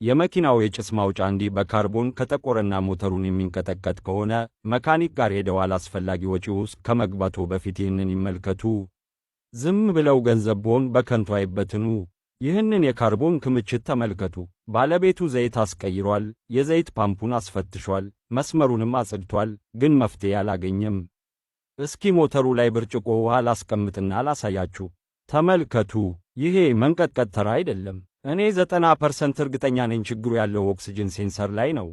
የመኪናው የጭስ ማውጫ እንዲህ በካርቦን ከጠቆረና ሞተሩን የሚንቀጠቀጥ ከሆነ መካኒክ ጋር ሄደው አላስፈላጊ ወጪ ውስጥ ከመግባቶ በፊት ይህንን ይመልከቱ። ዝም ብለው ገንዘቦን በከንቱ አይበትኑ። ይህንን የካርቦን ክምችት ተመልከቱ። ባለቤቱ ዘይት አስቀይሯል፣ የዘይት ፓምፑን አስፈትሿል፣ መስመሩንም አጽድቷል፣ ግን መፍትሄ አላገኘም። እስኪ ሞተሩ ላይ ብርጭቆ ውሃ ላስቀምጥና ላሳያችሁ። ተመልከቱ። ይሄ መንቀጥቀጥ ተራ አይደለም። እኔ 90% እርግጠኛ ነኝ ችግሩ ያለው oxygen sensor ላይ ነው።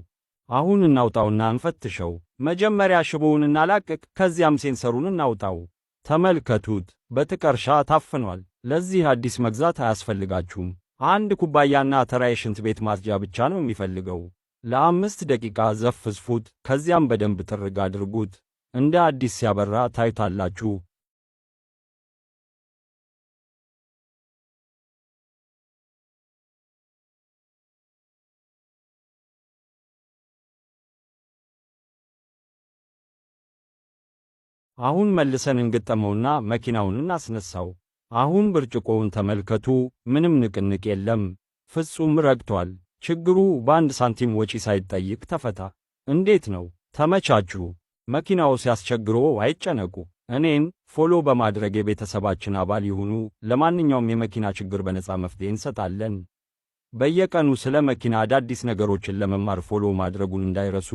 አሁን እናውጣውና እንፈትሸው። መጀመሪያ ሽቦውን እናላቅቅ፣ ከዚያም sensor ኡን እናውጣው። ተመልከቱት፣ በጥቀርሻ ታፍኗል። ለዚህ አዲስ መግዛት አያስፈልጋችሁም። አንድ ኩባያና ተራ የሽንት ቤት ማጽጃ ብቻ ነው የሚፈልገው። ለ5 ደቂቃ ዘፍዝፉት፣ ከዚያም በደንብ ጥርግ አድርጉት። እንደ አዲስ ሲያበራ ታዩታላችሁ። አሁን መልሰን እንግጠመውና መኪናውን እናስነሳው። አሁን ብርጭቆውን ተመልከቱ። ምንም ንቅንቅ የለም። ፍጹም ረግቷል። ችግሩ በ1 ሳንቲም ወጪ ሳይጠይቅ ተፈታ። እንዴት ነው? ተመቻችሁ? መኪናው ሲያስቸግሮ አይጨነቁ። እኔን follow በማድረግ የቤተሰባችን አባል ይሁኑ። ለማንኛውም የመኪና ችግር በነፃ መፍትሄ እንሰጣለን። በየቀኑ ስለ መኪና አዳዲስ ነገሮችን ለመማር follow ማድረጉን እንዳይረሱ።